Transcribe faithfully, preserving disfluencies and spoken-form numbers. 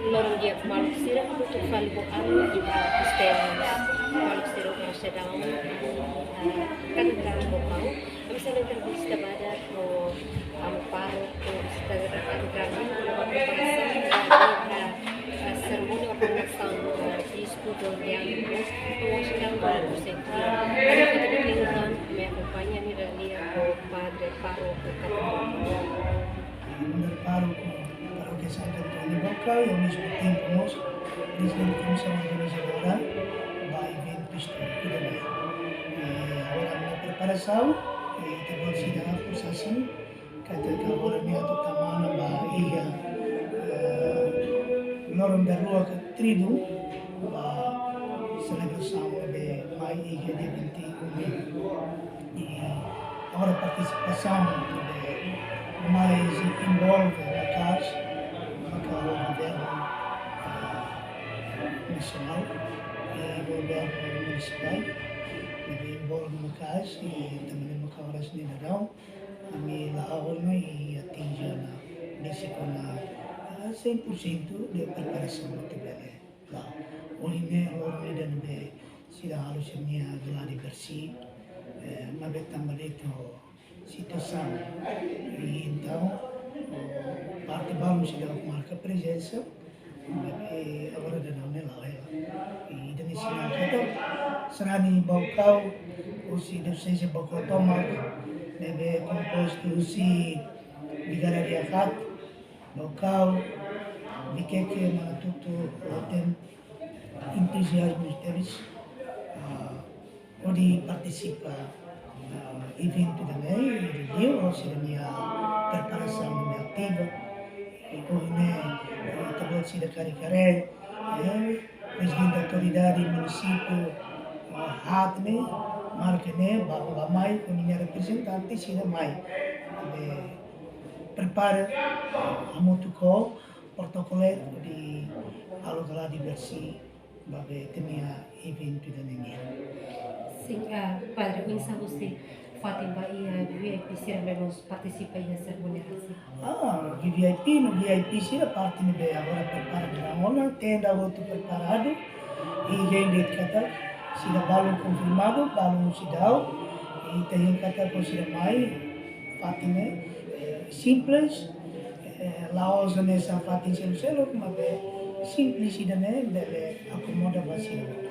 Loron di'ak maluk sira, hamutuk fali ho ami iha Stevens. Maluk sira, obrigadu, ah, kada grande bocau. Ami sei entrevista badak ho ami pároku, kada grande, ba preparasaun ba iha, ah, serimónia ordenasaun, ah, bispu Dom Diego, no Oscar Maria José. Ami foto de minggu ami akompaña ami-nia líder ho padre pároku Católico. Nu'udar pároku Parókia Santo António Baucau, i ao mesmo tempo mós prezidente Komisaun Organizadora ba eventu istóriku ida-ne'e. Eh, agora ami-nia preparasaun, eh, ita-boot sira hapus hanesan, katak agora ne'e atu tama ona ba iha, eh, loron daruak tridu, ba selebrasaun ne'ebé mai iha dia vinte e um. I agora partisipasaun ne'ebé mais envolve maka'as, maka ho governu, eh, nasionál i governu munisipál, ne'ebé envolve maka'as, i tanba ne'e maka oras ne'e daudaun ami la'o ona i atinje ona besik ona, eh, cem por cento de preparasaun atu bele la'o. Ohin ne'e loron ida ne'ebé sira halo sira-nia gladi bersih, eh, maibé tanba de'it situasaun. I entaun, eh, parte balun seidauk marka prezensa, maibé agora daudaun ne'e la'o hela. I ida-ne'e sinál katak sarani Baucau, husi Dioseze Baucau tomak, ne'ebé kompostu husi Vigária Diakat, Baucau, Viqueque, Manatuto, Otem, entuziazmu tebes, ah, hodi partisipa, ah, eventu ida-ne'e, i liuliu ho sira-nia preparasaun ne'ebé ativa. I ohin ne'e, eh, ita-boot sira karik haree, eh, prezidente autoridade munisípiu, ah, haat ne'e, marka ne'e, ba, ba mai, ho ninia reprezentante sira mai. Ne'ebé prepara, ah, hamutuk ho protokolu hodi halo gladi bersih ba be ita-nia eventu ida-ne'e nian. Sin, ah, padre, oinsá husi fatin ba iha V V I P sira ne'ebé mós partisipa iha serimónia rasik? Ah, V V I P no V I P sira parte ne'ebé agora prepara daudaun ona, tenda hotu preparadu, i rende katak sira balun konfirmadu, balun seidauk, i ita hein katak ho sira mai, fatin ne'e, eh, simples, eh, la'ós hanesan fatin seluk-seluk, maibé simples ida-ne'e bele akomoda ba sira.